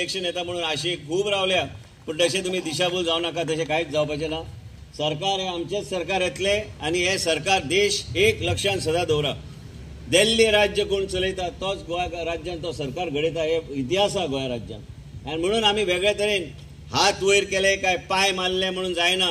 Election येता म्हणून आशेक खूब रावल्या, पूण तशें तुमी दिशाभूल जावं नाका, तशें कांयच जावपाचें ना. सरकार हे आमचेच सरकार येतले आनी हे सरकार देश एक लक्षान सदां दवरा. दिल्ली राज्य कोण चलयता तोच गोवा राज्यान तो सरकार घडयता, हे इतिहास आहा गोंय राज्यान. आनी म्हणून आमी वेगळे तरेन हात वयर केले काय पांय मारले म्हणून जायना,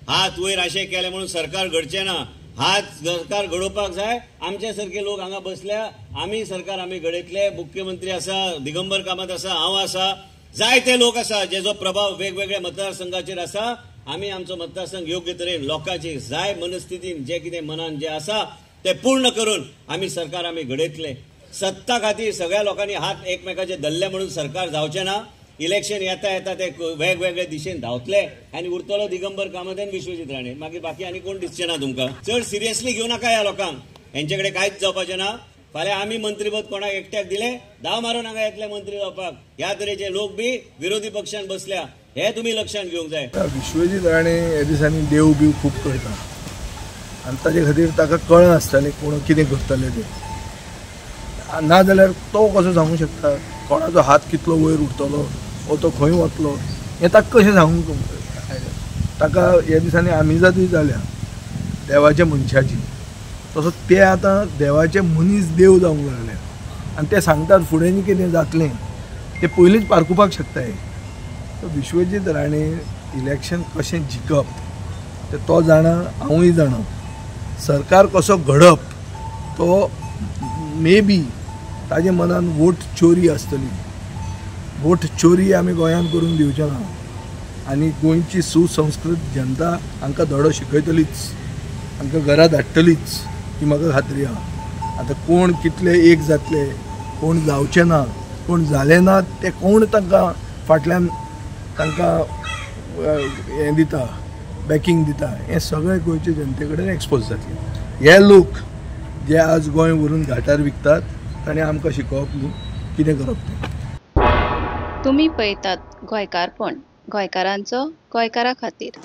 हात वयर अशें केले म्हणून सरकार घडचें ना. हात सरकार घडोवपाक जाय, आमचे सारके लोक हांगा बसल्या, आमी सरकार आमी घडयतले. मुख्यमंत्री आसा, दिगंबर कामत आसा, हांव आसा, जायते लोक आसा जेजो प्रभाव वेगवेगळ्या मतदारसंघाचेर आसा. आमी आमचो मतदारसंघ योग्य तरेन लोकांची जाय मनस्थितीन जे कितें मनान जे आसा ते पूर्ण करून आमी सरकार आमी घडयतले. सत्ता खातीर सगळ्या लोकांनी हात एकमेकाचे धरले म्हणून सरकार जावचें ना. इलेक्शन येता येता ते वेगवेगळे दिशेन धांवतले आनी उरतलो दिगंबर कामत आनी विश्वजीत राणे, मागीर बाकी आनी कोण दिसचे ना तुमकां. चड सिरियसली घेवं नाका ह्या लोकांक, हेंचे कडेन कांयच जावपाचें ना. फाल्यां आमी मंत्रीपद कोणाक एकट्याक दिलें, धांव मारून हांगा येतले मंत्री जावपाक. ह्या तरेचे लोक बी विरोधी पक्षान बसल्या, हे तुमी लक्षांत घेवंक जाय. विश्वजीत राणे ह्या दिसांनी देव बीव खूब करता आनी ताजे खातीर ताका कळनासतालें कोण कितें करतले ते, नाजाल्यार तो कसो सांगूंक शकता कोणाचो हात कितलो वयर उरतलो वो तो खंय वतलो हें ताका कशें सांगूंक. ताका ह्या दिसांनी आमिजादूय जाल्या देवाच्या मनशाची, तसो ते आतां देवाचे मनीस देव जावंक लागले आनी ते सांगतात फुडें कितें जातलें ते पयलींच पारखुपाक शकता. हे विश्वजीत राणे इलेक्शन कशें जिखप ते तो जाणा, हांवूय जाणा. सरकार कसो घडप तो मे बी ताजे मनान वोट चोरी आसतली. वोट चोरी आमी गोंयांत करूंक दिवचे ना आनी गोंयची सुसंस्कृत जनता हांकां धडो शिकयतलीच, हांकां घरा धाडटलीच, ही म्हाका खात्री आहा. आतां कोण कितले एक जातले, कोण जावचे ना, कोण जाले ना ते कोण तांकां फाटल्यान तांकां हें दिता, बॅकिंग दिता, हें सगळें गोंयचे जनते कडेन एक्सपोज जातलें. हे लोक जे आज गोंय व्हरून घाटार विकतात ताणें आमकां शिकोवप न्हू कितें करप तें. तुमी पळयतात गोंयकारपण, गोंयकारांचो गोंयकारा खातीर.